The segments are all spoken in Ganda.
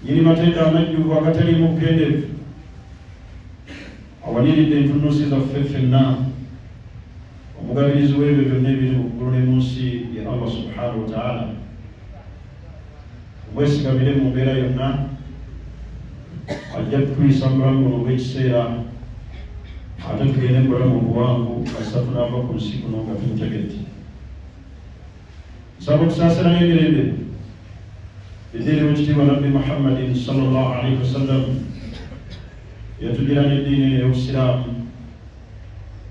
Nyini matendo amajjuvu agataliimu bukendeevu, awaniridde entunnunsi zaffe ffenna, omugabirizi w'ebyo byonna ebiri mu ggulu ne mu nsi ye Allah subhanahu wa ta'ala. Omwesigamire mu mbeera yonna, ajja kutuyisa mu bulamu buno obw'ekiseera ate tugende mu bulamu obuwanvu kasita tunaava ku nsi kuno nga tumutegedde. Nsaba okusaasira n'emirembe bidde owekitiibwa Nabbi Muhammadin sallallahu alaihi wasallam, yatugira n'eddiini eno ey'Obusiraamu.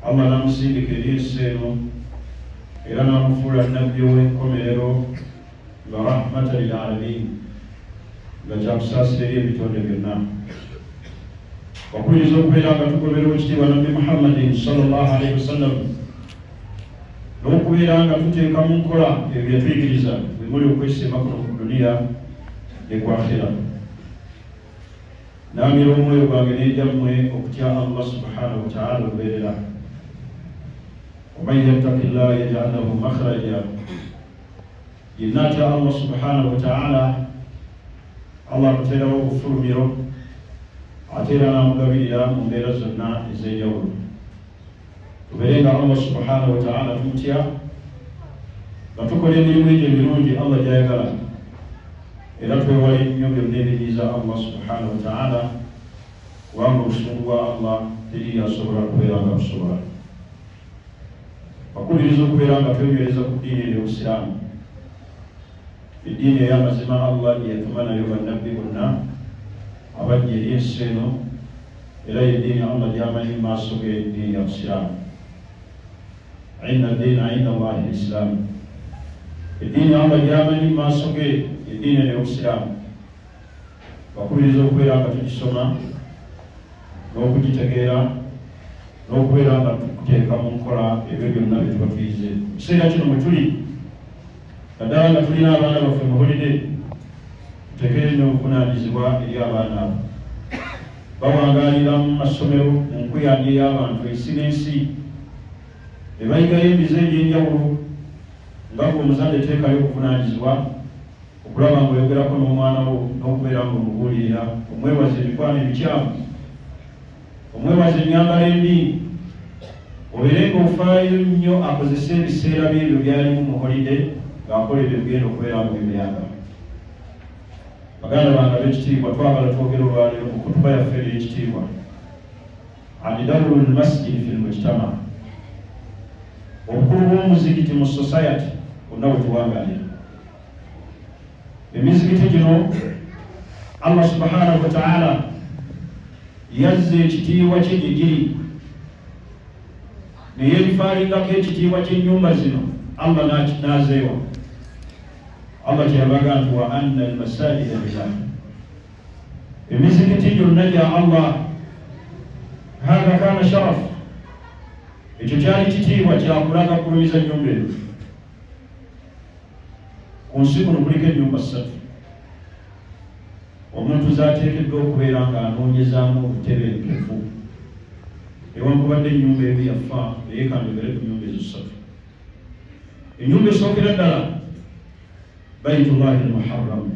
Allah n'amusindika eri ensi eno era n'amufuula nabbi ow'enkomerero nga rahmata lil alamin, nga kyakusaasira eri ebitonde byonna. Bakubiriza okubeera nga tugobera owekitiibwa Nabbi Muhammadin sallallahu alaihi wasallam n'okubeera nga tuteeka mu nkola ebyo byatuyigiriza bwe muli okwesiima kuno ku duniya ne ku akhira. Nangira omwoyo gwange n'egyammwe okutya Allah subhanahu wataala olubeerera. Waman yattaki llah yajal lahu makhraja, yenna atya Allah subhanahu wataala, Allah amuteerawo obufulumiro ate era n'amugabirira mu mbeera zonna ez'enjawulo. Tubeere nga Allah subhanahu wataala tumutya nga tukola emirimu egyo emirungi Allah gy'ayagala, era twewale nnyo byonna ebinyiiza Allah subhanahu wataala, kubanga obusungu bwa Allah teri asobola kubeera nga busobola. Bakubiriza okubeera nga twenywereza ku ddiini eno ey'Obusiraamu, eddiini ey'amazima Allah gye yatuma nayo bannabbi bonna abajja eri ensi eno, era y'eddiini Allah gy'amanyi mu maaso ge, ddiini ya Busiraamu. Inna ddiina inda Allahi lislaamu, eddiini Allah gy'amanyi mu maaso ge eddiini eno ey'Obusiraamu. Bakubiriza okubeera nga tugisoma n'okugitegeera n'okubeera nga tuteeka mu nkola ebyo byonna bye tuba tuyize. Mu kiseera kino mwe tuli, naddala nga tulina abaana baffe mu holide, tuteekeyo nnyo obuvunaanyizibwa eri abaana abo. Bawangaalira mu masomero mu nkuyanja ey'abantu ensi n'ensi, ne bayigayo emize egy'enjawulo. Nga ggwe omuzadde teekayo obuvunaanyizibwa okulaba ng'oyogerako n'omwana wo n'okubeera ng'omubuulirira, omwewaze emikwano emikyamu, omwewaze ennyambala embi, obeere ng'ofaayo nnyo akozese ebiseera bye ebyo by'alimu mu holide ng'akola ebyo ebigenda okubeera nga bimuyamba. Baganda bange ab'ekitiibwa, twagala twogere olwaleero mu kutuba yaffe eno ey'ekitiibwa ani dawuru lmasjidi fi lmujtama, obukulu bw'omuzigiti mu society wonna we tuwangalira. Emizigiti gino Allah subhanahu wataala yazza ekitiibwa kye gye giri ne yeerifaalingako ekitiibwa ky'ennyumba zino Allah n'azeewa. Allah kyeyabaga nti wa anna almasajida lillah, emizikiti gyonna gya Allah. Hatha kana sharaf, ekyo kyali kitiibwa kyakulaga kulumiza nnyumba eno. Ku nsi kuno kuliko ennyumba ssatu omuntu z'ateekeddwa okubeera ng'anoonyezaamu obutebenkevu. Newankubadde ennyumba emu yafa, naye kanjogere ku nnyumba ezo ssatu. Ennyumba esookera ddala Baitullahi lmuharram,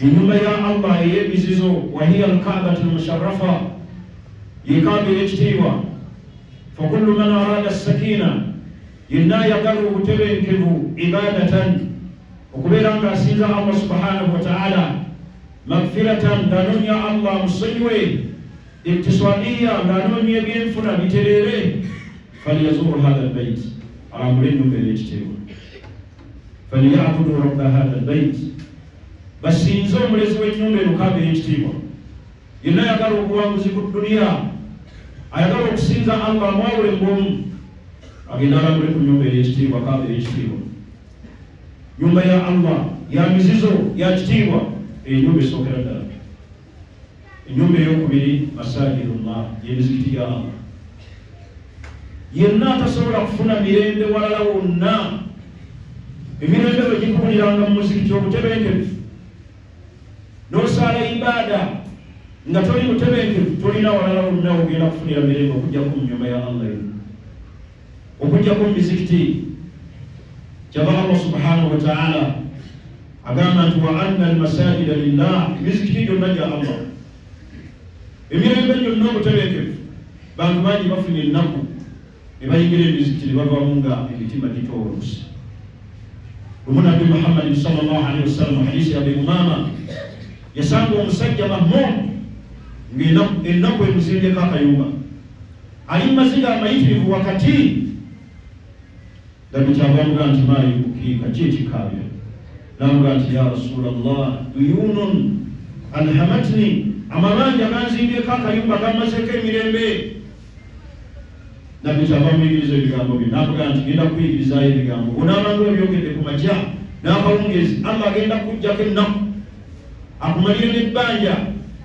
ennyumba ya Allah ey'emizizo, wahiya alkaabatu lmusharrafa, yekaaba ey'ekitiibwa. Fakullu man arada sakina, yenna ayagala obutebenkevu, ibadatan, okubeera ng'asinza Allah subhanahu wataala, magfiratan, ng'anoonya Allah amusonyiwe, iktisadiya, ng'anoonya ebyenfuna bitereere, falyazuru hatha albait, alambule ennyumba ey'ekitiibwa. Falyabudu rabba hatha albait, basinze omulezi w'ennyumba eno Kaaba ey'ekitiibwa. Yenna ayagala obuwanguzi ku duniya, ayagala okusinza Allah amwawule ng'omu, agenda alambule ku nyumba ey'ekitiibwa, Kaaba ey'ekitiibwa, nyumba ya Allah ya mizizo ya kitiibwa. Enyumba esookera ddala. Ennyumba ey'okubiri masajidullah, y'emizikiti gya Allah. Yenna atasobola kufuna mirembe walala wonna, emirembe bwe gikubuliranga mu muzikiti, obutebenkevu, n'osaala ibaada nga toli mutebenkevu, tolina walala wonna ogenda kufunira mirembe okujjako mu nyumba ya Allah eno, okujjako mu mizikiti. Kyava Allah subhanahu wataala Agamba nti wa anna almasajida lillah, emizikiti gyonna gya Allah. Emirembe gyonna obutebenkevu, bantu bangi bafunye ennaku ne bayingira emizikiti ne bavamu nga emitima gitoolose. Lumu Nabbi Muhammadin sallallahu alaihi wasallam, hadisi ya Abi Umama, yasanga omusajja mahmum ng'ennaku emuzimbyeko akayumba, ali mu maziga amayitirivu wakati. Nabbi kyava amugaa nti maa yubukiika, ki ekikaabya? N'amugaa nti ya Rasulallah, duyunun alhamatni, amabanja ganzimbyeko akayumba gammazeeko emirembe. Nabbi kyava amuyigiriza ebigambo bye, n'amugaa nti ngenda kukuyigirizaayo ebigambo, onaabanga obyogedde ku makya n'akawungeezi, Allah agenda kukuggyako ennaku akumalire n'ebbanja.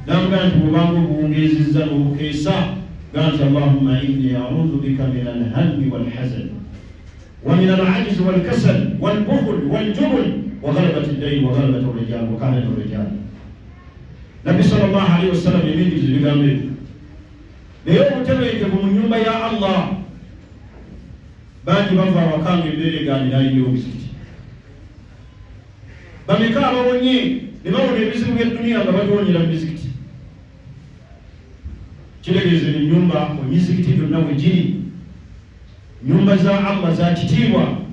N'amugaa nti bw'obanga obuwungeezizza n'obukeesa, gaa nti allahumma inni audhu bika min alhammi walhazan wa min alajzi walkasal walbukhl waljubun wa ghalabati ddain wa ghalabati rijal wa kahnati rijal. Nabbi sallallahu alaihi wasallam yamuyigiriza ebigambo ebyo. Naye obutebenkevu mu nnyumba ya Allah, bangi bava awaka nga embeera egaanye n'ayingira omuzikiti. Bameka abawonye ne bawona ebizibu by'edduniya nga babiwonyera mu mizikiti? Kitegeeza eno ennyumba, emizikiti gyonna bwe giri nyumba za Allah za kitiibwa,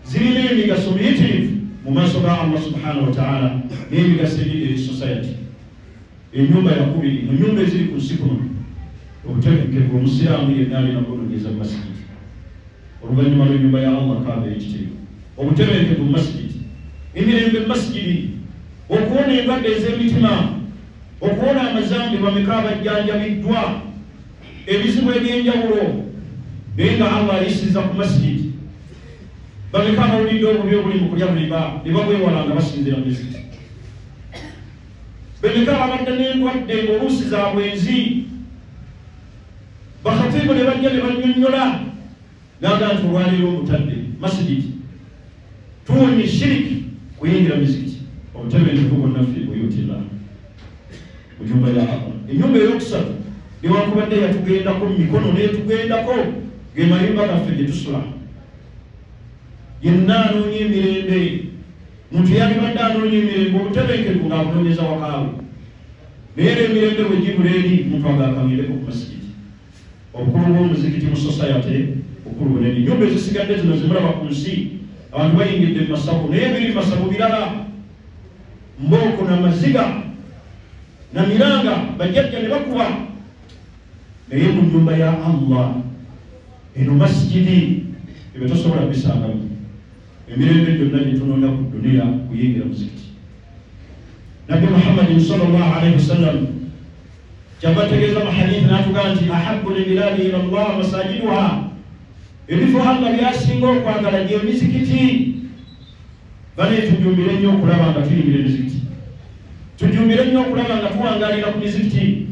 zirina emigaso miyitirivu mu maaso ga Allah subhanahu wa ta'ala n'emigaso egiri eri society. Ennyumba yakubiri mu nyumba eziri ku nsi kuno obutebenkevu, omusiraamu yenna alina kunoonyeza mu masigiti oluvannyuma lw'ennyumba ya Allah Kaaba ey'ekitiibwa. Obutebenkevu mu masigiti, emirembe mu masigidi, okuwona endwadde ez'emitima, okuwona amazambi. Bameka abajjanjabiddwa ebizibu ebyenjawulo naye nga Allah ayisiza ku masigiti? Bameka abawulidde obubi obuli mu kulya riba ne babwewala nga basinzira mu mizikiti? Bameka ababadde n'endwadde ng'oluusi za bwenzi, bakhatibu ne bajja ne bannyonnyola naga nti olwaleero omutadde masigiti tuwonye shiriki kuyingira mizikiti? Obutebenkevu bwonna fi buyutillah, mu nyumba ya Allah. Ennyumba eyokusatu, newankubadde yatugendako mu mikono netugendako, ge mayumba gaffe gye tusula. Yenna anoonya emirembe, muntu yalibadde anoonya emirembe, obutebenkevu ng'abunoonyeza wakaawe, naye era emirembe bwe gibula eri muntu agakamireko ku masigiti. Obukulu bw'omuzikiti mu society bukulu bunene. Nyumba ezisigadde zino zimulaba ku nsi, abantu bayingidde mu masabo, naye ebiri mu masabo birala, mbooko na maziga na miranga, bajjajja ne bakuba. Naye mu nyumba ya Allah eno masigidi ebyo tosobola bisangamu. Emirembe gyonna gye tunoonya ku duniya kuyingira muzikiti. Nabbi Muhammadin sallallahu alaihi wasallam kyava ategeeza mu hadithi n'atugaa nti ahabu lbiladi ila llah masajiduha, ebifo Allah byasinga okwagala gyemizikiti. Bane, tujumbire nnyo okulaba nga tuyingira emizikiti, tujumbire nnyo okulaba nga tuwangalira ku mizikiti,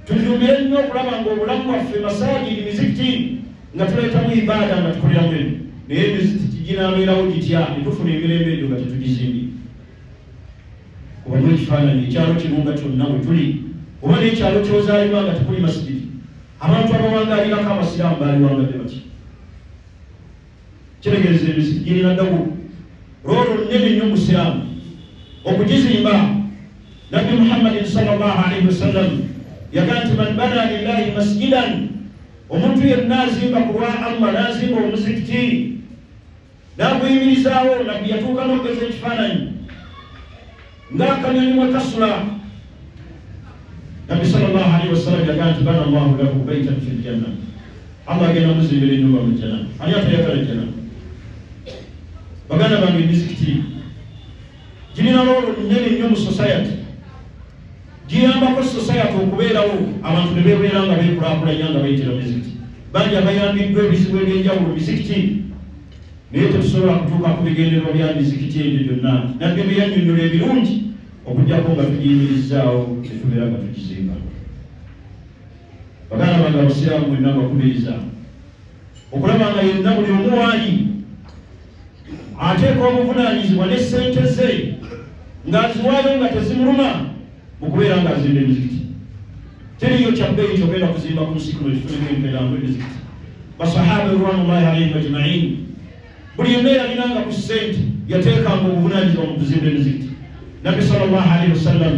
tujumbire nnyo okulaba nga obulamu bwaffe masajidi, mizikiti, nga tuleetamu ibaada, nga tukoleramu ebyo. Naye emizikiti ginaabeerawo gitya ne tufuna emirembe egyo nga tetugizimbye? Kubamu ekifaananyi ekyalo kino nga kyonna bwe tuli, oba n'ekyalo ky'ozaalibwa nga tekuli masigiti, abantu abawangalirako abasiraamu baaliwangadde batya? Kitegeeza emizikiti girina dawulu, role nnene nnyo musiraamu okugizimba. Nabbi Muhammadin sallallahu alaihi wasallam yagaa nti man bana lillahi masjidan, omuntu yenna azimba ku lwa Allah n'azimba omuzikiti n'aguyimirizaawo. Nabbi yatuuka n'okugeza ekifaananyi ng'akanyonyi mwe kasula. Nabbi sallallahu alaihi wasallam yagaa nti bana llahu lahu baitan fi ljanna, Allah agenda muzimbira ennyumba mu jjana. Ani atayagala jjana? Baganda bange, emizikiti girina role nnene nnyo mu society, giyambako society okubeerawo, abantu ne bebeera nga beekulaakulanya nga bayitira mizikiti. Bangi abayambiddwa ebizibu ebyenjawulo mizikiti, naye tetusobola kutuuka ku bigendererwa bya mizikiti ebyo byonna nabbi bye yannyonnyola ebirungi okuggyako nga tugiyimirizaawo ne tubeera nga tugizimba. Baganda bange abasiraamu mwenna, mbakubiriza okulaba nga yenna buli omu waali ateeka obuvunaanyizibwa ne ssente ze ng'aziwaayo nga tezimuluma mu kubeera ng'azimba emizikiti. Teriyo kya bbeeyi kyogenda kuzimba ku nsi kuno kifunemu empeera ngo emizikiti. Basahaba ridwanullahi alaihim ajmain. Buli yenna yalinanga ku ssente yateekanga obuvunaanyizibwa mu kuzimba emizikiti. Nabbi sallallahu alaihi wasallam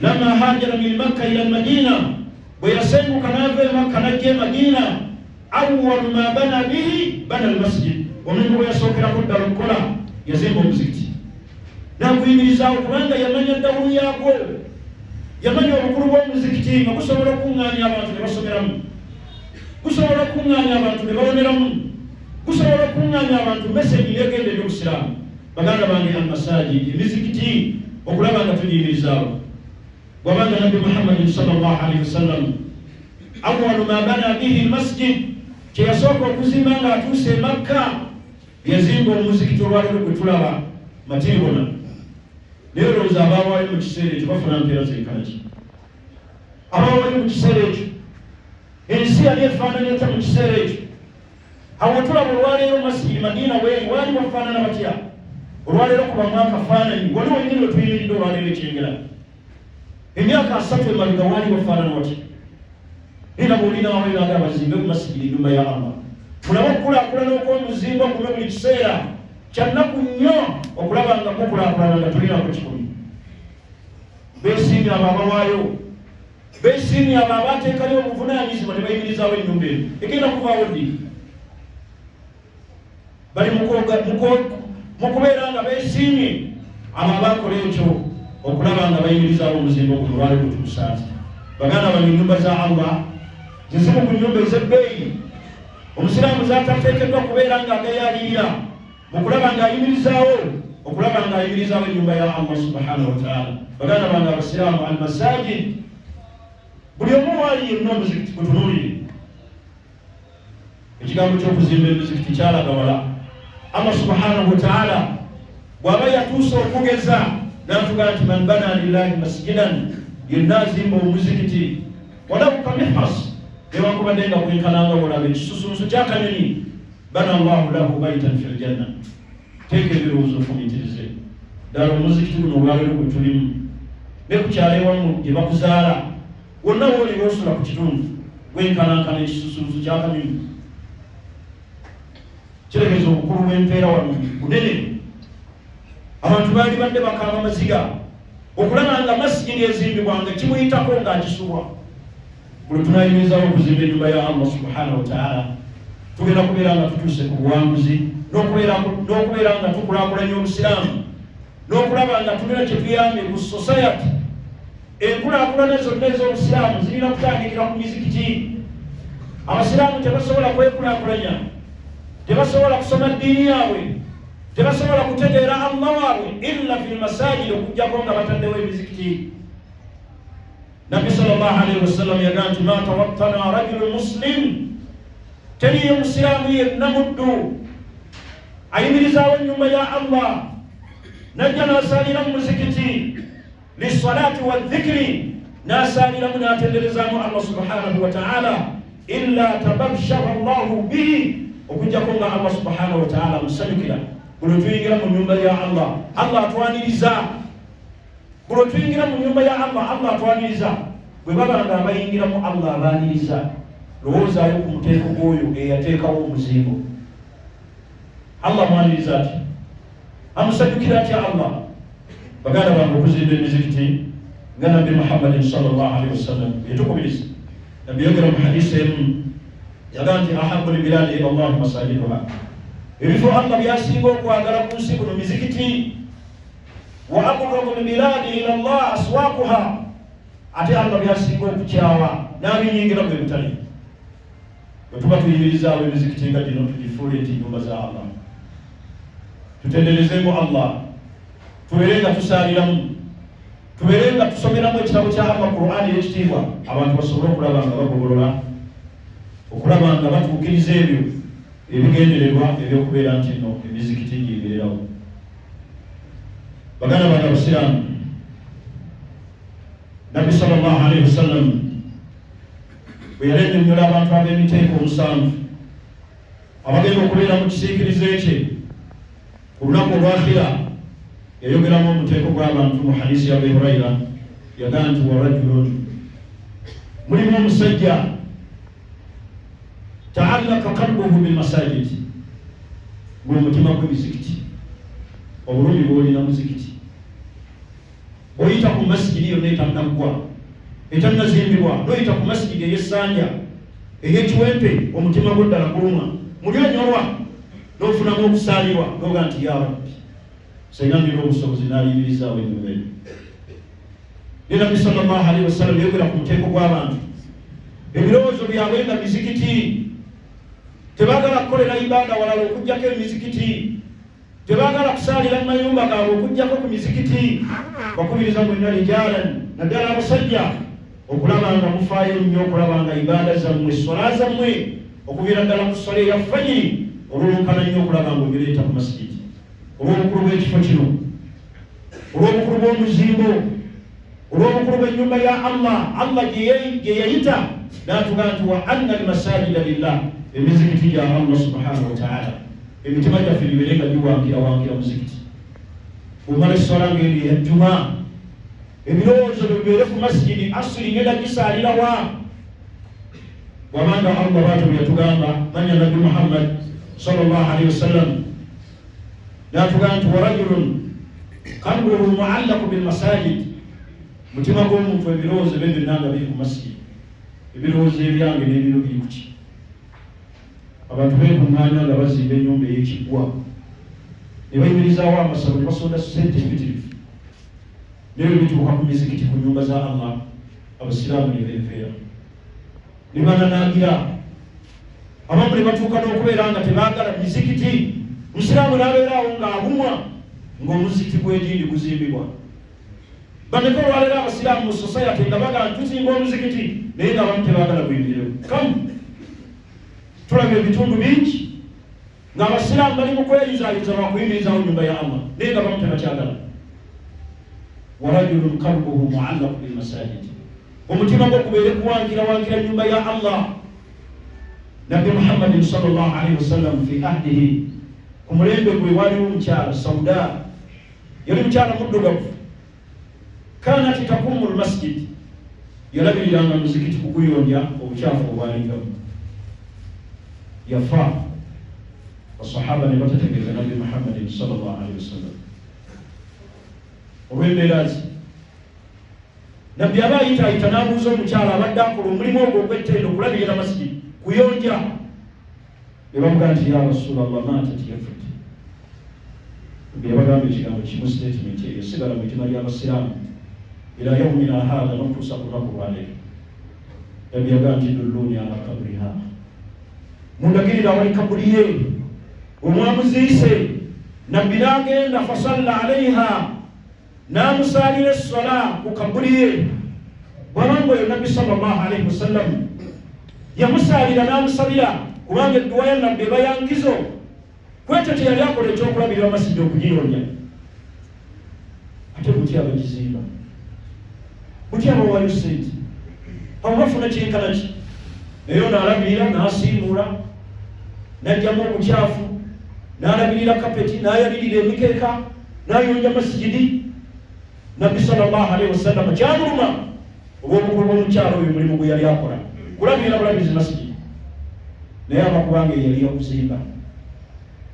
lama hajara min Makka ila Madina, bwe yasenguka n'ava e Makka n'ajja e Madina, awwalu ma bana bihi bana almasjid, omulimu gwe yasookerako ddala okukola yazimba omuzikiti n'aguyimirizaawo, kubanga yamanya dawulu yaagwo, yamanya obukulu bw'omuzikiti nga gusobola okuŋŋaanya abantu ne basomeramu, gusobola okuŋŋaanya abantu ne bawoneramu, gusobola okuŋŋaanya abantu meseji negenda eri obusiraamu. Baganda bange, almasajid, emizikiti okulaba nga tugiyimirizaawo, bwabanga Nabbi Muhammadin sallallahu alaihi wasallam awalu ma bana bihi lmasjid, kyeyasooka okuzimba ng'atuuse e Makka, yazimba omuzikiti olwaliro gwe tulaba matiribona. Naye olowooza abaawaayo mu kiseera ekyo bafuna mpeera zenkana ki? Abaawaayo mu kiseera ekyo, ensi yali efaanana etya mu kiseera ekyo? Awo tulaba olwaleero masijidi Madiina weeri waali wafaanana batya? Olwaleero kubamu akafaananyi wali wenyini wetuyimiridde olwaleero ekyengera, emyaka 30 emabega waali wafaanana watya? Era bwolinaaweraga bazimbe ku masigiri ennyumba ya Allah, tulabe okukulaakulana okw'omuzimbo guno buli kiseera. Kyannaku nnyo okulaba nga gukulaakulana nga tulinako kikumi. Beesiimye abo abawaayo, beesiimye abo abateekayo obuvunaanyizibwa ne bayimirizaawo ennyumba eno. Egenda kuvaawo ddi? Bali mu kubeera nga beesiimye abo abakola ekyo okulaba nga bayimirizaawo omuzimbo guno olwali gutuusanze. Baganda bange, ennyumba za Allah zizimu ku nnyumba ez'ebbeeyi omusiraamu zatateekeddwa kubeera nga agayaalirira mu kulaba ng'ayimirizaawo, okulaba ng'ayimirizaawo ennyumba ya Allah subhanahu wataala. Baganda bange abasiraamu, almasajid, buli omu waali yenna omuzikiti gutunuulire. Ekigambo ky'okuzimba emizikiti kyalaga wala. Allah subhanahu wataala bw'aba yatuuse okugeza n'atugaa nti man bana lillahi masjidan, yenna azimba omuzikiti walau kamihas, newankubadde nga gwenkananga wolaba ekisusunsu kyakanyonyi, bana llahu lahu baitan fi ljanna. Teeka ebirowoozo, ofumitirize ddala omuzikiti guno olwaleero gwe tulimu, ne ku kyalo ewamu gye bakuzaala wonna wooli woosula ku kitundu, gwenkanankana ekisusunsu kyakanyonyi. Kiregeeza obukulu bw'empeera wano bunene. Abantu baali badde bakaaba maziga okulaba nga masigidi ezimbibwa nga kimuyitako ng'akisubwa. Buli tunayimirizaawo okuzimba ennyumba ya Allah subhanahu wataala, tugenda kubeera nga tutuuse ku buwanguzi n'okubeera nga tukulaakulanya obusiraamu n'okulaba nga tulina kye tuyambye ku society. Enkulaakulana zonna ez'obusiraamu zirina kutandikira ku mizikiti. Abasiraamu tebasobola kwekulaakulanya, tebasobola kusoma ddiini yaabwe, tebasobola kutegeera Allah waabwe illa fi lmasajid, okuggyako nga bataddewo emizikiti. Nabbi sallallahu alaihi wasallam yagamba nti ma tawattana rajulu muslim, teriyo musiraamu yenna muddu ayimirizaawo ennyumba ya Allah najja n'asaalira mu muzikiti lissalati wadhikiri, n'asaaliramu n'atenderezaamu Allah subhanahu wataala, illa tababshara llahu bihi, okuggyako nga Allah subhanahu wataala amusanyukira. Buli tuyingira mu nyumba ya Allah, Allah atwaniriza. Buli tuyingira mu nyumba ya Allah, Allah atwaniriza. Bwe baba nga abayingiramu Allah abaaniriza, lowoozaayo ku muteeko gw'oyo eyateekawo omuzimbo. Allah amwaniriza atya? Amusanyukira atya Allah? Baganda bange, okuzimba emizikiti nga Nabbi Muhammadin sallallahu alaihi wasallam yetukubiriza. Nabbi yogera mu hadisi emu, yagaa nti ahabu lbiladi ila llahi masajiduha, ebifo Allah byasinga okwagala ku nsi kuno mizikiti, wa abgadu lbiladi ila llah aswakuha, ate Allah byasinga okukyawa n'abinyingira bwe butale. Bwe tuba tuyimirizaawo emizikiti nga gino, tugifuule nti nyumba za Allah, tutenderezeemu Allah, tubeere nga tusaaliramu, tubeere nga tusomeramu ekitabo kya Allah Qur'ani ey'ekitiibwa, abantu basobole okulaba nga bagobolola okulaba nga batuukiriza ebyo ebigendererwa ebyokubeera nti nno emizikiti giyimirirawo. Baganda bange abasiraamu, Nabbi sallallahu alaihi wasallam bwe yali ennyonnyola abantu ab'emiteeko omusanvu abagenda okubeera mu kisiikirize kye ku lunaku olwakhira, yayogeramu omuteeko gw'abantu mu hadisi ya Abi Huraira, yagaa nti wa rajulun, mulimu omusajja, taallaka qalbuhu bilmasajid, Ng'omutima gw'emizikiti, obulumi bw'olina muzikiti, oyita ku masigidi yonna etannaggwa, etannazimbibwa, n'oyita ku masigidi ey'essanja, ey'ekiwempe, omutima gwo ddala gulumwa, muli onyolwa n'ofunamu okusaalirwa, n'oga nti, ya Rabbi, senga ndina obusobozi n'ayimirizaawo ennyumba eno. Ne Nabbi sallallahu alaihi wasallam yayogera ku muteeko gw'abantu, ebirowoozo byabwe nga mizikiti, tebaagala kukolera ibaada walala okuggyako emizikiti, tebaagala kusaalira mu mayumba gaabwe okuggyako ku mizikiti. Bakubiriza mwenna rijaalan, naddala abasajja, okulaba nga mufaayo nnyo okulaba nga ibaada zammwe, swala zammwe, okuviira ddala ku swala eya fajiri, olulunkana nnyo okulaba nga obireeta ku masigiti, olw'obukulu bw'ekifo kino, olw'obukulu bw'omuzimbo, olw'obukulu bw'ennyumba ya Allah, Allah gye yayita n'atugaa nti wa anna almasajida lillah, emizikiti gya Allah subhanahu wa taala. Emitima gyaffe gibeere nga giwankira wankira muzikiti. Bwomala esswala ng'eno eya jjuma, ebirowoozo bibeere ku masigidi, asiri ngenda gisaalirawa? Bwabanga Allah bwatyo bwe yatugamba, manya Nabbi Muhammad sallallahu alaihi wasallam n'atugamba nti warajulun qalbuhu muallaku bilmasajid, mutima gw'omuntu ebirowoozo bye byonna nga biri ku masigidi. Ebirowoozo ebyange n'ebiro biri kuki? Abantu beekuŋŋaanya nga bazimba ennyumba ey'ekiggwa, ne bayimirizaawo amasabo, ne basonda ssente empitirivu, naye bwe bituuka ku mizikiti, ku nyumba za Allah, abasiraamu ne beeveera, ne bananaagira. Abamu ne batuuka n'okubeera nga tebaagala mizikiti. Musiraamu n'abeeraawo ng'abumwa ng'omuzikiti gw'ediini guzimbibwa. Bameka olwaleero abasiraamu mu society nga bagaa tuzimba omuzikiti, naye nga abamu tebaagala guyimirewo? Kamu tulaba ebitundu bingi ng'abasiraamu bali mu kweyuzayuza lwakuyimirizawo nyumba ya Allah, naye nga bamu tebakyagala. Warajulun qalbuhu muallaku bilmasajid, omutima gwo gubeere kuwankira wankira nyumba ya Allah. Nabbi Muhammadin sallallahu alaihi wasallam fi ahdihi, ku mulembe gwe, waliwo omukyala Sauda, yali mukyala muddugavu, kanat takumu lmasjid, yalabiriranga muzikiti kuguyonja obukyafu obwalingamu. Yafa, basahaba ne batategeeza Nabbi Muhammadin sallallahu alaihi wasallam olw'embeera zi. Nabbi aba ayitaayita n'abuuza omukyala abadde akola omulimu ogwo ogw'ettendo, okulabirira masigidi, kuyonja. Ne bamugaa nti, ya Rasulallah, maatat, yafudde. Nabbi yabagamba ekigambo kimu, statement eyo sigala mu mitima gy'abasiraamu ila yaumina hatha, n'okutuusa ku lunaku lwaleero. Nabbi yagamba nti, dulluni ala kabriha, mundagirira awali kabuli ye omwamuziise. Nabbi n'agenda, fasalla alaiha, n'amusaalira esswala ku kabuli ye. Bwabanga oyo Nabbi sallallahu alaihi wasallam yamusaalira n'amusabira, kubanga edduwa ya Nabbi eba yankizo kwekyo kye yali akola ekyokulabirira masijidi okugiyonya. Ate butya abagizimba? Butya abawaayo sente? Abo bafuna kyenkana ki? Naye ono alabirira, n'asiimuula, n'ajjamu obukyafu, n'alabirira kapeti, n'ayalirira emikeeka, n'ayonja masigidi. Nabbi sallallahu alaihi wasallam kyamuluma olw'obukulu bw'omukyalo oyo, omulimu gwe yali akola kulabirira bulabirizi masigidi, naye abakubanga eyali yakuzimba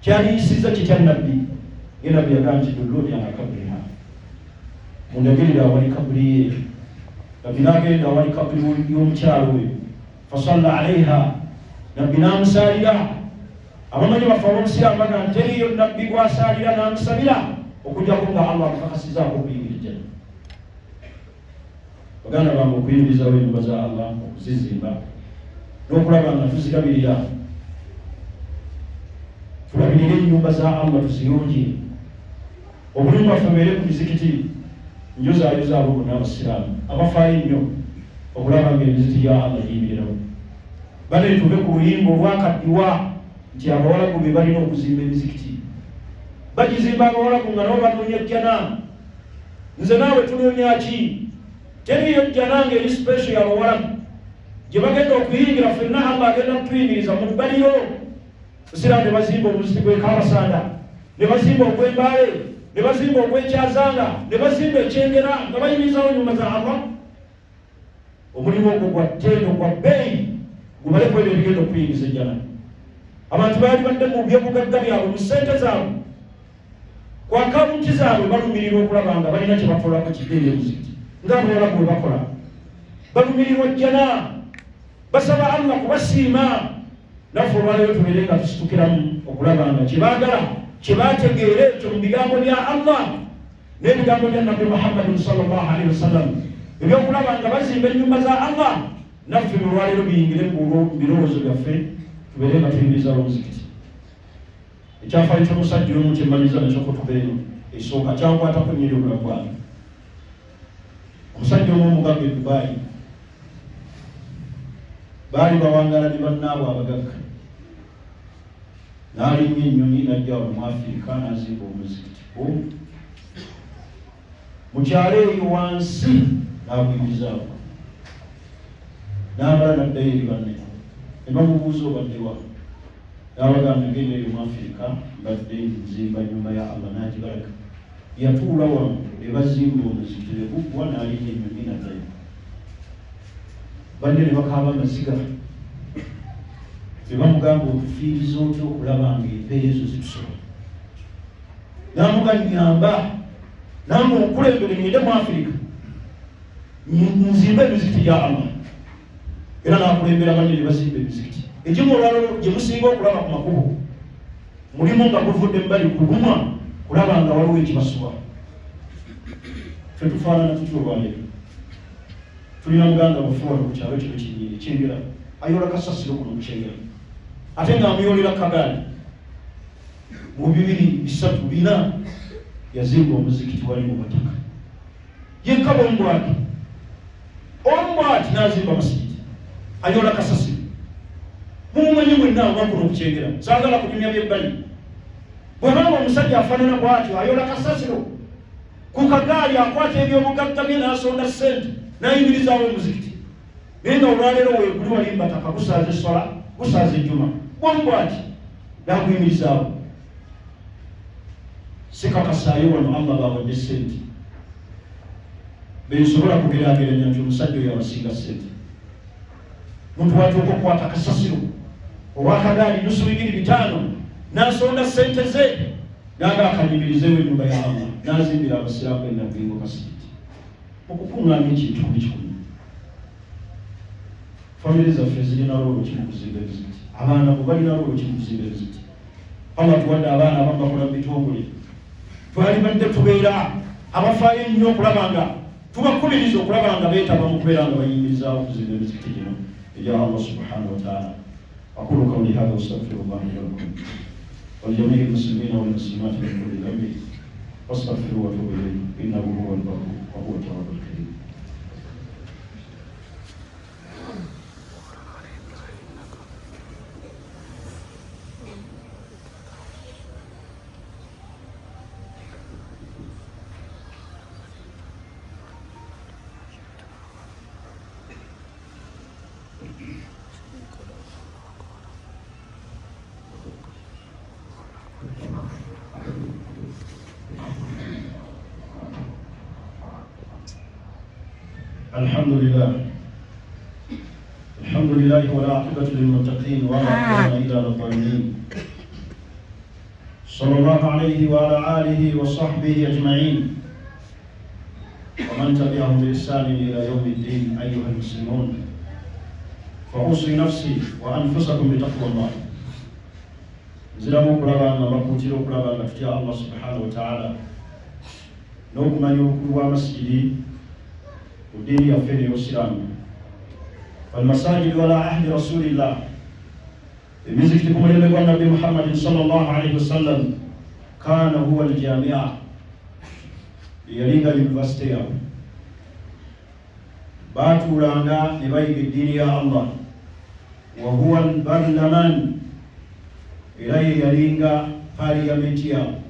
kyaliyisiza kitya Nabbi? Ye Nabbi yagamba nti, dulluni ala kabriha, mundagirire awali kaburi ye. Nabbi n'agenda awali kaburi y'omukyalo oyo, fasalla alaiha, Nabbi n'amusaalira. Abamanyi baffe ab'obusiraamu baga nti teriyo Nabbi gw'asaalira n'amusabira okujjako nga Allah amukakasizaako okuyingira ejjana. Baganda bange, okuyimirizawo ennyumba za Allah, okuzizimba n'okulaba nga tuzirabirira, tulabirire ennyumba za Allah, tuziyonje, obulimu bwaffe bubeere ku mizikiti. Njozaayoza abo bonna abasiraamu abafaayo ennyo okulaba nga emizikiti gya Allah giyimirirawo. Bane, tuve ku luyimba olwakaddiwa nti abawalabu be balina okuzimba emizikiti, bagizimba abawalabu nga nabo banoonya jjana. Nze naawe tunoonya ki? Teriyo jjana nga eri special yabawalabu gye bagenda okuyingira. Ffenna Allah agenda kutuyingiriza mu bbaliro. Busiraamu ne bazimba omuzikiti gw'ekabasanda, ne bazimba ogw'embaale, ne bazimba ogw'ekyazanga, ne bazimba ekyengera, nga bayimirizawo nyumba za Allah. Omulimu ogwo gwa ttendo, gwa bbeeyi, gubale ku ebyo ebigenda okuyingiza ejjana. Abantu baali badde mu byobugagga byabwe, mu ssente zaabwe, ku akawunti zaabwe, balumirirwa okulaba nga balina kye batolako kidde eri omuzikiti, ng'abawalabu bwe bakola. Balumirirwa jjana, basaba Allah kubasiima. Naffe olwaleero tubeere nga tusitukiramu okulaba nga kye baagala, kye bategeera ekyo mu bigambo bya Allah n'ebigambo bya Nabbi Muhammadin sallallahu alaihi wasallam ebyokulaba nga bazimba ennyumba za Allah, naffe olwaleero biyingire mu birowoozo byaffe, tubeere nga tuyimirizawo omuzikiti. Ekyafaayo ky'omusajja omu kyemmaliriza nakyo kutuba eno esooka kyankwatako nnyo eri obulamu bwange. Omusajja omu omugagga e Dubai, baali bawangaala ne bannaabwe abagagga, n'alinnya ennyonyi n'ajja wano mu Afirika n'azimba omuzikiti mu kyalo eyo wansi, n'aguyimizaako, n'amala n'addayo eri banne. Ne bamubuuza, "Obaddewa?" N'abagamba, "Genda eyo mu Afirika, mbadde nzimba nyumba ya Allah." N'agibalaka. Yatuula wano ne bazimba omuzikiti ne guggwa, n'alinnya ennyonyi n'addayo. Banne ne bakaaba amaziga ne bamugamba, "Otufiiriza otya okulaba nga empeera ezo zitusobola?" N'amuga, "Nyamba nange onkulembere ngende mu Afirika nzimbe emizikiti gya Allah." Era n'akulembera banne ne bazimba emizikiti egimu olwaliro gye musinga okulaba ku makubo. Mulimu nga guvudde mubali kulumwa kulaba nga waliwo ekibasuba. Ffe tufaanana tutya olwaleero? Tulina muganda waffe wano ku kyalo kino kinnyini Kyengera, ayola kasasiro kuno mukyengera, ate ng'amuyolera kagaali. Mu 2034 yazimba omuzikiti wali mu bataka yekka bwomu bwati, omu bwati n'azimba masigiti, ayola kasasiro. Mumumanyi mwenna wakuno okukyengera, saagala kunyumya byebbali. Bw'abanga omusajja afaanana bw'atyo, ayola kasasiro ku kagaali, akwata ebyobugagga bye n'asonda ssente n'ayimirizaawo omuzikiti, naye nga olwaleero weeguli wali mbataka, gusaaza essola, gusaaza ejjuma, bwomu bwati n'aguyimirizaawo. Sikakasaayo wano Allah bawadde ssente bensobola kugeraageranya nti omusajja oyo abasinga ssente. Muntu watuuka okukwata kasasiro owakagaali nusu 2500, n'asonda ssente ze naga akanyimirizeewo ennyumba ya Allah, n'azimbira abasiraamu enabingo kasigiti okukuŋŋaanya ekintu kumi kikumi. Famire zaffe zirina role ki mu kuzimba emizikiti? Abaana bo balina role ki mu kuzimba emizikiti? Allah tuwadde abaana abamu bakola mu bitongole. Twalibadde tubeera abafaayo ennyo okulaba nga tubakubiriza okulaba nga beetaba mu kubeera nga bayimirizaawo okuzimba emizikiti gino egya Allah subhanahu wataala. Aqulu qawli hadha wastaghfirullah li walakum walijamii lmuslimina walmuslimat min kulli dhanbi wastaghfiruhu watubu ilayhi innahu huwa albarru wa huwa tawwabu lkarim. الحمد لله، الحمد لله، والعاقبة للمتقين ولا عدوان إلا على الظالمين. صلى الله عليه وعلى آله وصحبه أجمعين ومن تبعهم بإحسان إلى يوم الدين. أيها المسلمون، فأوصي نفسي وأنفسكم بتقوى الله. Nziramu okulaba nga bakuutira okulaba nga tutya Allah subhanahu wataala n'okumanya obukulu bw'amasigiri ku ddiini yaffe n'eyobusiraamu. Falmasajidu ala ahdi rasulillah, emizikiti ku mulembe gwa Nabbi Muhammadin sallallahu alaihi wasallam, kana huwa aljamia, eyalinga yunivasite yaabwe. Baatuulanga ne bayiga eddiini ya Allah. Wa huwa albarlaman, era ye yalinga paliyamenti yaabwe.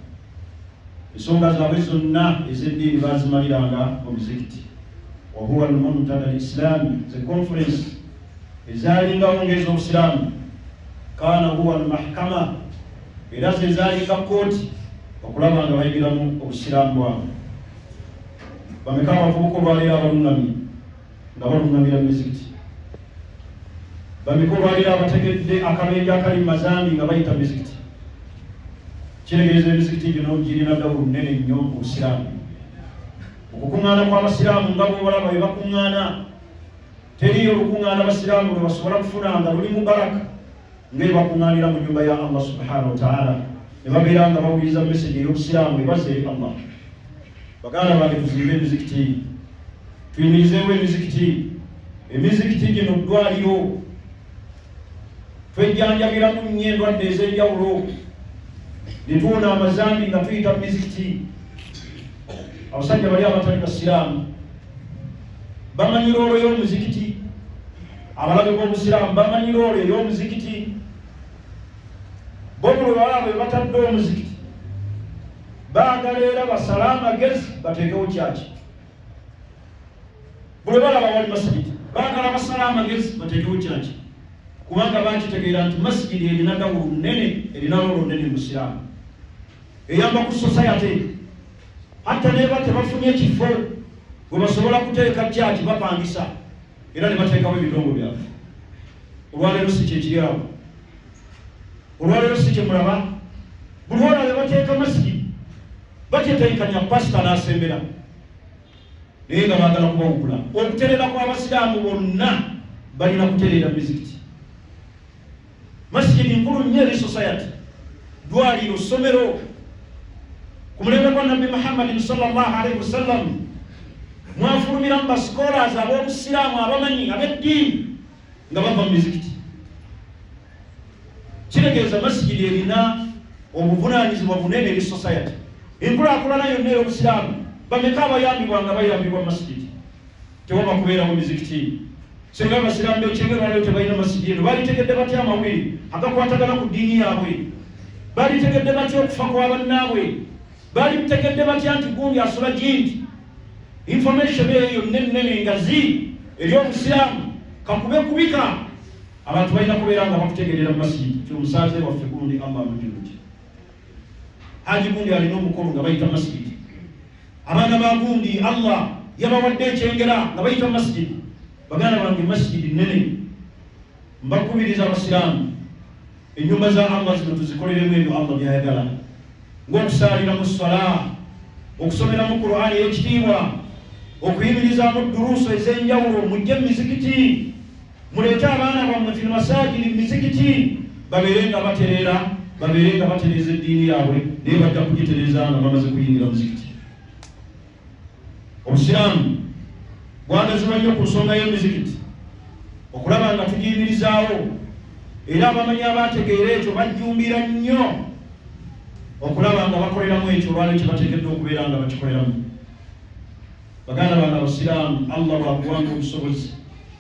Ensonga zaabwe zonna ez'eddiini bazimaliranga mu mizikiti. Wa huwa almuntada alislami, ze conference ezalingawo ng'ez'obusiraamu. Kana huwa almahkama, era ze zalinga kooti okulaba nga bayigiramu obusiraamu bwabwe. Bameka abavubuka olwaleero abaluŋŋamye nga baluŋŋamira mu mizikiti? Bameka olwaliro abategedde akabenje akali mu mazambi nga bayita mizikiti? Kitegeeza emizikiti gino girina dawulu nnene nnyo mu Busiraamu. Okukuŋŋaana kw'Abasiraamu nga bw'obalaba bwe bakuŋŋaana, teriiyo lukuŋŋaana Basiraamu lwe basobola kufuna nga lulimu baraka nga ebakuŋŋaanira mu nnyumba ya Allah subhanahu wa ta'ala ne babeera nga bawuliriza mesegi ey'Obusiraamu ebazza eri Allah. Baganda bange, tuzimbe emizikiti, tuyimirizeewo emizikiti. Emizikiti gino ddwaliro, twejjanjabiramu nnyo endwadde ez'enjawulo ne tuwona amazambi nga tuyita mu mizikiti. Abasajja bali abatali basiraamu bamanyi roolo y'omuzikiti, abalabe b'obusiraamu bamanyi roolo ey'omuzikiti. Bo buli baba bwe batadde omuzikiti baagala era basale amagezi bateekewo kyaki. Buli balaba wali masigiti baagala basale amagezi bateekewo kyaki, kubanga bakitegeera nti masigidi erina dawulu nnene, erina loolo nnene mu Busiraamu, eyamba ku society. Hatta neba tebafunye kifo we basobola kuteeka kyaki, bapangisa era ne bateekawo ebidongo byabwe. Olwaleero si kyekiri awo, olwaleero si kyemulaba. Buli olaba bateeka masigidi bakyetenkanya pasita n'asembera, naye nga baagala kubawugula. Okuterera kw'Abasiraamu bonna balina kutereera mizikiti. Masigidi nkulu nnyo eri society, ddwaliro, ssomero. Ku mulembe gwa Nabbi Muhammadin sallallahu alaihi wasallam mwafulumiramu ba scholars ab'Obusiraamu, abamanyi ab'eddiini nga bava mu mizikiti. Kitegeeza masigidi erina obuvunaanyizibwa bunene eri society. Enkulaakulana yonna ey'Obusiraamu, bameka abayambibwa nga bayambibwa masigidi? Tewaba kubeerawo mizikiti singa Abasiraamu b'ekyengero waliwo tebalina masigidi eno, balitegedde batya amawulire agakwatagana ku ddiini yaabwe? Balitegedde batya okufa kwa bannaabwe? Balitegedde batya nti gundi asula gindi? Information eyo yonna ennene engazi eri Obusiraamu kakube kubika, abantu balina kubeera nga bakutegeerera mu masigidi ti omusaaze waffe gundi, Allah amujjuruti, Haji gundi alina omukolo, nga bayita masigidi. Abaana ba gundi Allah yabawadde ekyengera, nga bayita masigidi. Baganda bange, masigidi nnene. Mbakubiriza Abasiraamu, ennyumba za Allah zino tuzikoleremu ebyo Allah byayagala, ng'okusaalira mu swala, okusomeramu Qur'ani ey'ekitiibwa, okuyimirizaamu duruusu ez'enjawulo. Mujje mu mizikiti, muleete abaana bammwe fil masajidi, mu mizikiti, babeere nga batereera, babeere nga batereeza eddiini yaabwe, naye bajja kugitereeza nga bamaze kuyingira muzikiti. Obusiraamu bwagazibwa nnyo ku nsonga y'emizikiti, okulaba nga tugiyimirizaawo, era abamanyi abategeera ekyo bajjumbira nnyo okulaba nga bakoleramu ekyo olwaliro kye bateekeddwa okubeera nga bakikoleramu. Baganda bange Abasiraamu, Allah bwakuwanga obusobozi,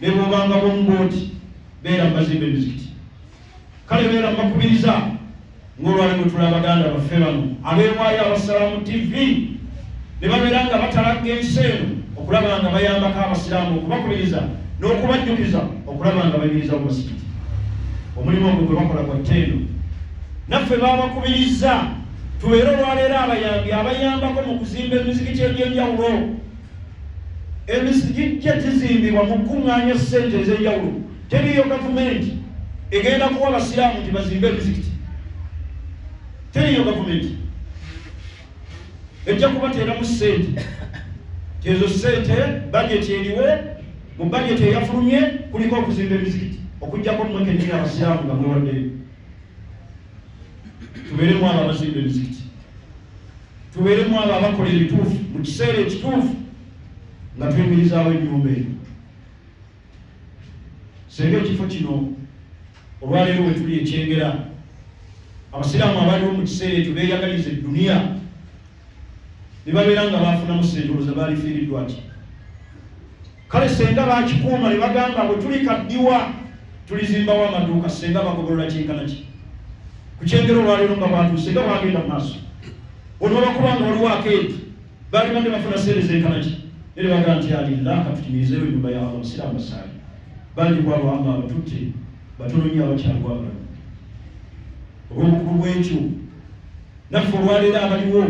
ne bwobanga bwomubooti, beera mubazimba emizikiti. Kale beera mubakubiriza ng'olwaliro tuli abaganda baffe bano abeewaayo Abasalaamu TV ne babeera nga batalagga ensi eno okulaba nga bayambako Abasiraamu, okubakubiriza n'okubajjukiza okulaba nga bayimiriza mu masigiti. Omulimu ogwo gwe bakola gwa ttendo. Naffe babakubiriza tubeere olwaleero abayambi abayambako mu kuzimba emizikiti egy'enjawulo. Emizikiti gijja gizimbibwa mu kukuŋŋaanya ssente ez'enjawulo. Teriiyo gavumenti egenda kuwa Abasiraamu nti bazimbe emizikiti. Teriiyo gavumenti ejja kubateeramu ssente. Ezo ssente bajeti eriwo, mu bajeti eyafulumye kuliko okuzimba emizikiti, okuggyako mmwe kennyini Abasiraamu nga mwewaddeyo. Tubeeremu abo abazimba emizikiti, tubeeremu abo abakola ebituufu mu kiseera ekituufu nga tuyimirizaawo ennyumba eyo. Senga ekifo kino olwaleero we tuli ekyengera, Abasiraamu abaliwo mu kiseera ekyo beeyagaliza edduniya ne babeera nga bafunamu ssente, olowooza baalifiiriddwa ki? Kale senga bakikuuma ne bagamba bwe tuli kaddiwa tulizimbawo amaduuka, senga bagobolola kyenkana ki ku kyengera olwaleero nga bwatuuse nga bwagenda mu maaso? Onoobakuba nga waliwo akeedi, baali badde bafuna ssente zenkana ki? Naye bagaa nti alillah, katukimirizeewo ennyumba ya Allah, Abasiraamu basaale. Bangi kwabo Allah abatutte, batono nnyo abakyaliwo abalamu. Olw'obukulu bw'ekyo, naffe olwaleero abaliwo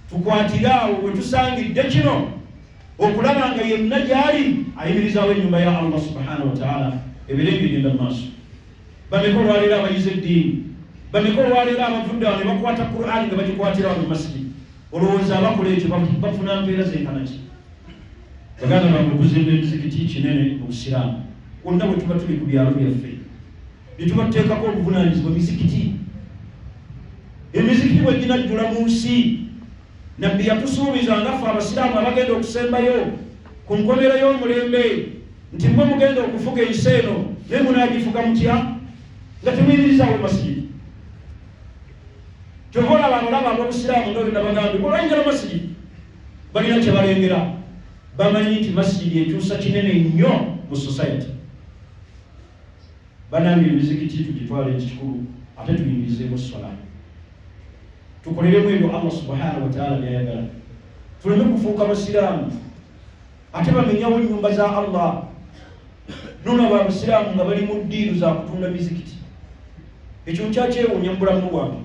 tukwatire awo we tusangidde kino okulaba nga yenna gy'ali ayimirizaawo ennyumba ya Allah subhanahu wa taala. Ebeere ng'egenda mu maaso. Bameka olwaleero abayize eddiini? Bameka olwaleero abavudde awo ne bakwata Qur'ani nga bagikwatira wano mu masigidi? Olowooza abakola ekyo bafuna mpeera zenkana ki? Baganda bange, okuzimba emizikiti kinene mu Busiraamu. Wonna bwe tuba tuli ku byalo byaffe, bye tuba tuteekako obuvunaanyizibwa mizikiti. Emizikiti bwe ginajjula mu nsi, Nabbi yatusuubiza nga ffe Abasiraamu abagenda okusembayo ku nkomero y'omulembe nti mmwe mugenda okufuga ensi eno, naye munaagifuga mutya nga temuyimirizaawo masigidi? Kyova olaba abalaba ab'Obusiraamu nga bwe nabagambye, olwayingira masigidi balina kye balengera, bamanyi nti masigidi ekyusa kinene nnyo mu society. Banange, emizikiti tugitwale nti kikulu, ate tuyingirizeemu swala, tukoleremu ebyo Allah subhanahu wataala byayagala, tuleme kufuuka basiraamu ate bamenyawo ennyumba za Allah. Nolaba abasiraamu nga bali mu ddiiru za kutunda mizikiti. Ekyo nkyakyewuunya mu bulamu bwange,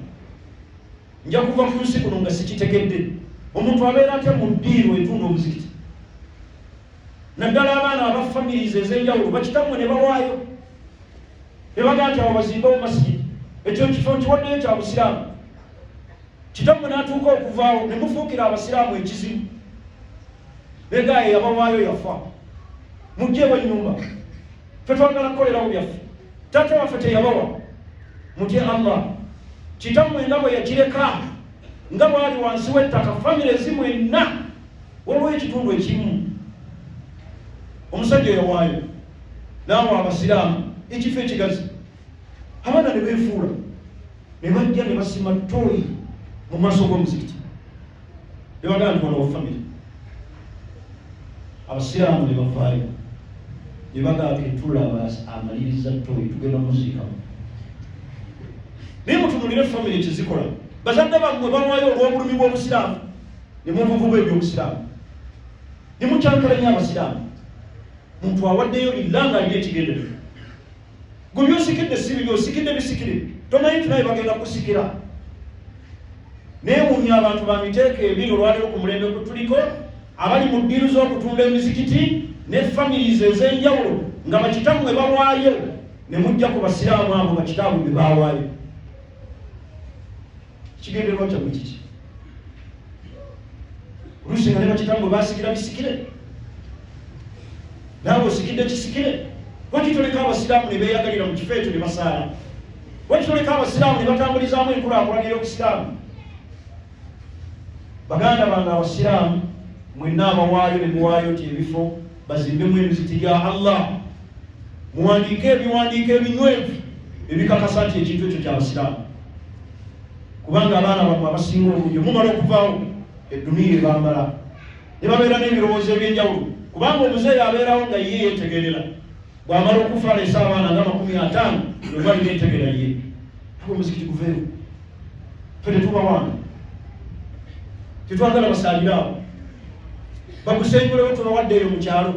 nja kuva ku nsi kuno nga sikitegedde. Omuntu abeera atya mu ddiiru etunda omuzikiti, naddala abaana aba families ez'enjawulo, bakitammwe ne bawaayo ne bagaa nti awo bazimbewo masigidi, ekyo kifo nkiwaddeyo kya busiraamu. Kitammwe n'atuuka okuvaawo ne mufuukira abasiraamu ekizibu, negaaye yabawaayo yafa, mugjeewo ennyumba, ffe twagala kukolerawo byaffe, taata waffe teyabawa. Mutye Allah. Kitammwe nga bwe yakireka nga bwali wansi w'ettaka, famire ezimwenna waliwo ekitundu ekimu omusajja yawaayo naawe abasiraamu ekifo ekigazi, abaana ne beefuula ne bajja ne basima toyi mu maaso g'omuzikiti ne bagamba nti wano wa famire. Abasiraamu ne bavaayo ne bagamba ketulaba amaliriza toyi, tugenda muziikamu. Naye mutunulire famire kyezikola. Bazadde bammwe bawaayo olw'obulumi bw'obusiraamu, ne muvuvuba ebyobusiraamu ne mukyankalanya abasiraamu. Muntu awaddeyo lilla nga alina ekigendererwa. Gwe byosikidde si bibyo, osikidde bisikire, tomanyi nti naye bagenda kusikira. Neewuunya abantu ba miteeko ebiri olwaleero ku mulembe gwe tuliko, abali mu ddiiru z'okutunda emizikiti ne families ez'enjawulo nga bakitammwe bawaayo, ne mujja ku basiraamu abo bakitaabwe be baawaayo. Kigendererwa kyammwe kiki? Oluusi nga ne bakitammwe basikira bisikire, naawe osikidde kisikire. Lwaki toleka abasiraamu ne beeyagalira mu kifo ekyo ne basaala? Lwaki toleka abasiraamu ne batambulizaamu enkulaakulana ey'obusiraamu? Baganda bange abasiraamu mwenna abawaayo ne muwaayo nti ebifo bazimbemu emizikiti gya Allah, muwandiike ebiwandiiko ebinywevu ebikakasa nti ekintu ekyo kyabasiraamu, kubanga abaana bammwe abasinga obungi mumala okuvaawo edduniya ebambala ne babeera n'ebirowoozo ebyenjawulo, kubanga omuzeeyi abeerawo nga ye yeetegerera, bw'amala okufa aleese abaana nga 50 lwe balina entegera ye. Abo omuzikiti guveewo, ffe tetubawange, tetwagala basaalire awo, bagusengulewo, tubawadde eyo mu kyalo,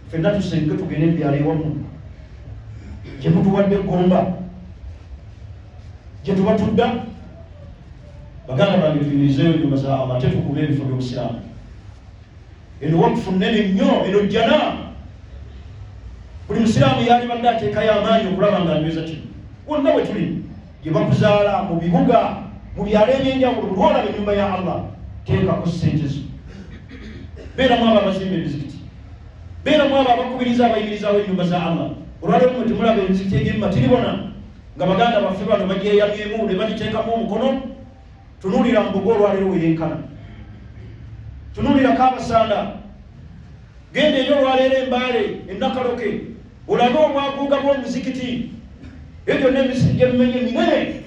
ffenna tusenguke tugende ebyalo ewamu gye mutuwadde eggomba gye tuba tudda. Baganda bange, tuyimirizeeyo ennyumba za Allah, ate tukume ebifo by'obusiraamu. Eno wakufu nnene nnyo, eno jjana. Buli musiraamu yalibadde ateekayo amaanyi okulaba nga anyweza kino. Wonna bwe tuli gye bakuzaala, mu bibuga, mu byalo ebyenjawulo, buli olaba ennyumba ya Allah, teekako ssente zo. Beeramu abo abazimba emizikiti, beeramu abo abakubiriza abayimirizaawo ennyumba za Allah. Olwaleero mwe temulaba emizikiti egimu matiribona nga baganda baffe bano bagyeyamyemu ne bagiteekamu omukono? Tunuulira Mbuga olwaleero weyenkana, tunuulirako Abasanda, genda eri olwaleero Embaale, Enakaloke, olabe obwaguuga bw'omuzikiti. Eyo gyonna emizikiti gyemmenye minene.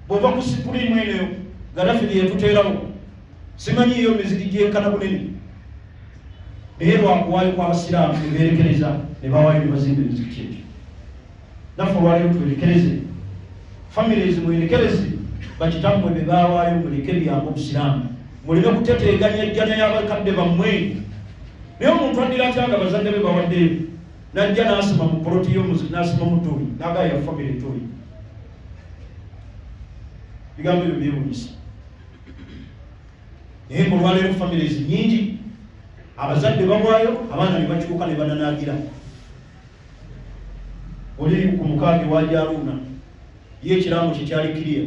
Bw'ova ku Supreme eno Gadafi gye yatuteerawo, simanyi eyo mizikiti gyenkana bunene, naye lwakuwaayo kw'abasiraamu ne beerekereza ne bawaayo ne bazimba emizikiti egyo. Naffe olwaleero twerekereze, families mwerekereze, bakitammwe be baawaayo muleke byangu obusiraamu, muleme kuteteeganya ejjana y'abakadde bammwe. Naye omuntu addira atya nga bazadde be bawaddeyo, najja n'asima mu poloti y'omuziki, n'asima mu ttooyi, n'agaya ya famire ttooyi? Bigambo ebyo byewunyisa. Naye ngaolwaleero families nyingi abazadde bawaayo, abaana ne bakyuka ne bananaagira. Oli ku mukaaga ewa Jaruuna, ye ekiraamo kye kyali kiriya.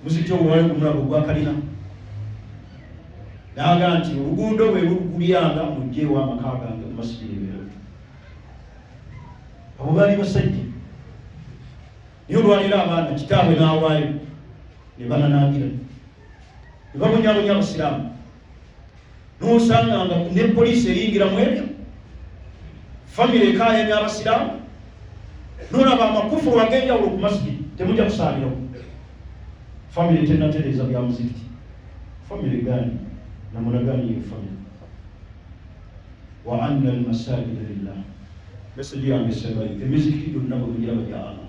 Muzikiti ogwo wali gumulaba ogwa kalina. N'agamba nti oluguudo bwe lugulyanga mujjeewo amaka gange mu masigiri ebeerewo. Abo baali basajja. Naye olwaleero abaana kitaabwe n'awaayo ne bananaagira ne babonyabonya Abasiraamu. N'osanga nga ne poliisi eyingira mu ebyo, famire ekaayanya Abasiraamu, n'olaba amakufulu ag'enjawulo ku masigiri, temujja kusaalirawo. Famire tennatereeza bya muzikiti. Famire gaani namuna gaani yeyo famire. Wa anna almasajida lillah. Meseji yange esembayo, emizikiti gyonna bwe mugiraba gya Allah.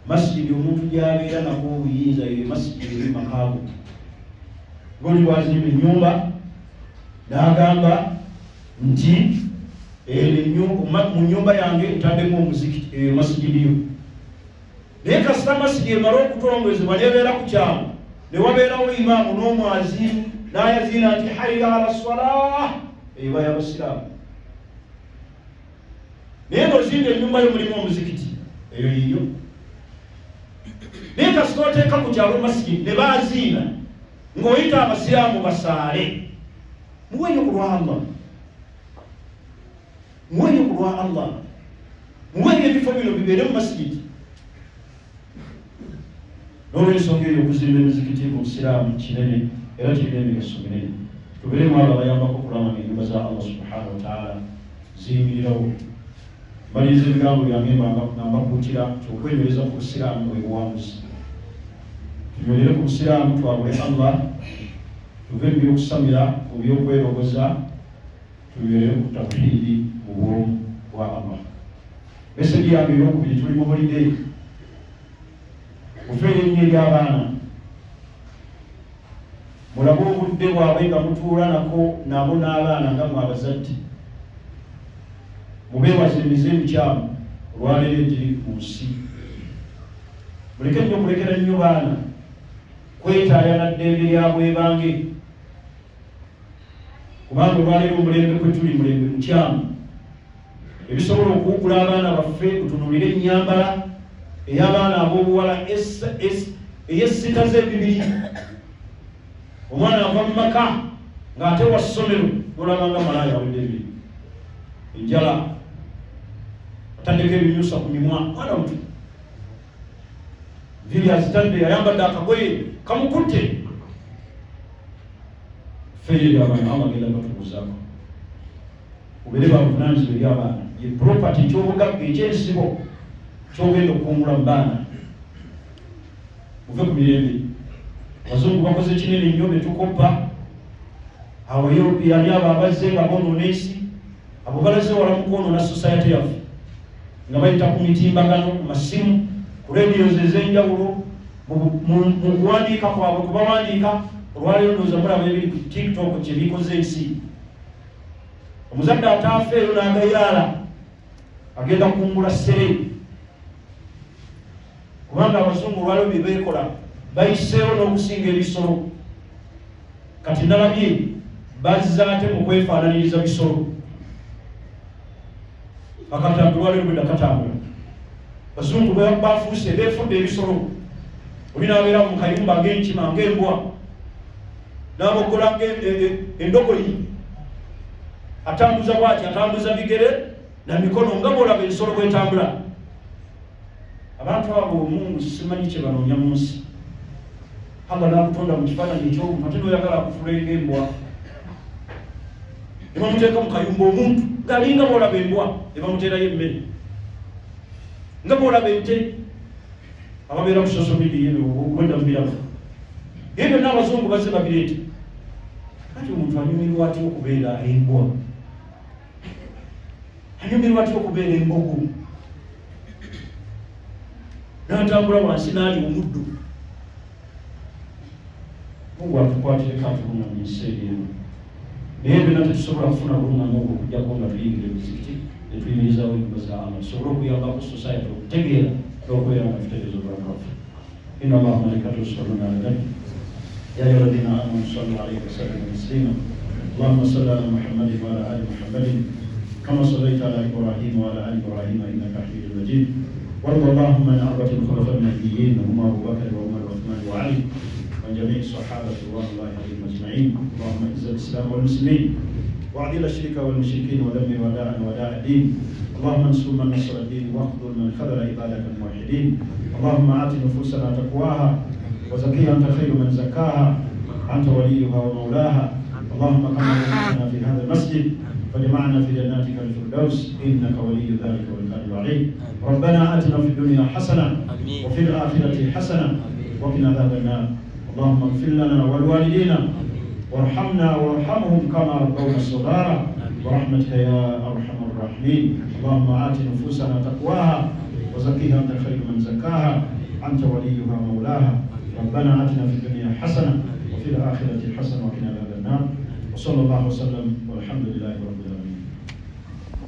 Masijidi omuntu gy'abeera nako obuyinza ye masijidi eri makaago. Ng'oli bw'azimba ennyumba n'agamba nti eno mu nnyumba yange ntaddemu omuzikiti, eyo masijidi yo. Naye kasita masijidi emala okutongozebwa n'ebeera ku kyalo ne wabeerawo imaamu n'omwaziini n'ayaziina nti hayya ala salah, eyo eba y'Abasiraamu. Naye ng'ozimba ennyumba yo mulimu omuzikiti, eyo yiyo. Naye kasita oteeka ku kyalo masijidi ne baaziina ng'oyita Abasiraamu basaale, muweeyo ku lwa Allah, muweeyo ku lwa Allah, muweeyo ebifo bino bibeere mu masigiti. N'olwensonga eyo okuzimba emizikiti mu Busiraamu kinene era kirina emigaso minene. Tubeeremu abo abayambako okulaba nga ennyumba za Allah subhanahu wa ta'ala ziyimirirawo. Mmaliriza ebigambo byange nga mbakuutira nti okwenywereza ku Busiraamu bwe buwanguzi. Tunywerere ku Busiraamu, twabule Allah, tuve mu by'okusamira, mu by'okwerogoza, tunywerere ku tawhidi, mu bwomu bwa Allah. Meseji yange ey'okubiri, tuli mu holiday. Mufeeyo ennyo eri abaana. Mulabe obudde bwabwe nga mutuula nako nabo n'abaana nga mwe abazadde. Mubeewaze emize emikyamu olwaleero egiri mu nsi. Muleke nnyo kulekera nnyo baana kwetaaya na ddembe lya bwebange, kubanga olwaleero omulembe kwe tuli mulembe mukyamu. Ebisobola okuwugula abaana baffe, tutunuulire ennyambala ey'abaana ab'obuwala ey'essita z'emibiri. Omwana ava mu maka ng'ate wa ssomero, n'olaba nga malaaya awedde ebiri enjala, ataddeko ebimyusa ku mimwa, mwana muto nviiri azitadde, ayambadde akagoye kamukutte. Ffeeyo eri abaana, Allah agenda batubuuzaako. Mubeere ba buvunaanyizibwa eri abaana. Ye property, eky'obugagga eky'ensibo ky'ogenda okukungula mu baana. Muve ku mirembe. Abazungu bakoze kinene nnyo be tukoppa. Abaeuropean abo abazze nga bonoona ensi, abo balaze wala mu kwonoona society yaffe nga bayita ku mitimbagano, ku masimu, ku radios ez'enjawulo, mu kuwandiika kwabwe kubawandiika. Olwaleero ndowooza mulaba ebiri ku TikTok kye bikoze ensi. Omuzadde ataafeeyo n'agayaala agenda kungula ssere, kubanga abazungu olwaleero bye beekola bayiseewo n'okusinga ebisolo. Kati nalabye bazza ate mu kwefaananiriza bisolo. Akatambi olwaleero bwedda katambula, bazungu bafuuse beefudde ebisolo. Oli n'abeera mu kayumba ng'enkima, ng'embwa, n'aboggola ng'endogoyi, atambuza bwati, atambuza bigere na mikono nga bw'olaba ensolo bw'etambula. Abantu abo Mungu simanyi kye banoonya mu nsi. Allah n'akutonda mu kifaananyi eky'obuntu, ate n'oyagala akufuula ng'embwa, ne bamuteeka mu kayumba omuntu ng'alinga bw'olaba embwa, ne bamuteerayo emmere nga bw'olaba ente. Ababeera ku social media ebyo okwedda mu birabo ebyo byonna abazungu bazze babireeta. Kati omuntu anyumirwa atya okubeera embwa? Anyumirwa atya okubeera embogo? N'atambula wansi n'alya omuddo. Mungu atukwatireko, atulungamye ensi eno. Naye byonna tetusobola kufuna bulungamu obwo okuggyako nga tuyingira emizikiti ne tuyimirizawo ennyumba za Allah, tusobole okuyambako society okutegeera n'okubeera nga tutereeza obulamu bwaffe. Inna Allaha wa malaikatahu yusalluna ala nabi ya ayyuha alladhina amanu sallu alayhi wa sallimu taslima. Allahumma salli ala Muhammadin wa ala ali Muhammadin. كما صليت على إبراهيم وعلى آل إبراهيم إنك حميد مجيد. وارض اللهم عن أربعة الخلفاء المهديين هم أبو بكر وعمر وعثمان وعلي وعن جميع الصحابة رضوان الله عليهم أجمعين. اللهم اعز الإسلام والمسلمين وأذل الشرك والمشركين ودمر أعداءنا وأعداء الدين. اللهم انصر من نصر الدين واخذل من خذل عبادك الموحدين. اللهم آت نفوسنا تقواها وزكيها أنت خير من زكاها، أنت وليها ومولاها. اللهم كما جمعتنا في هذا المسجد فاجمعنا في جناتك الفردوس إنك ولي ذلك والقادر عليه. ربنا آتنا في الدنيا حسنة وفي الآخرة حسنة وقنا عذاب النار. اللهم اغفر لنا ولوالدينا وارحمنا وارحمهم كما ربونا صغارا برحمتك يا أرحم الراحمين. اللهم آت نفوسنا تقواها وزكيها أنت خير من زكاها، أنت وليها ومولاها. ربنا آتنا في الدنيا حسنة وفي الآخرة حسنة وقنا عذاب النار. وصلى الله وسلم والحمد لله رب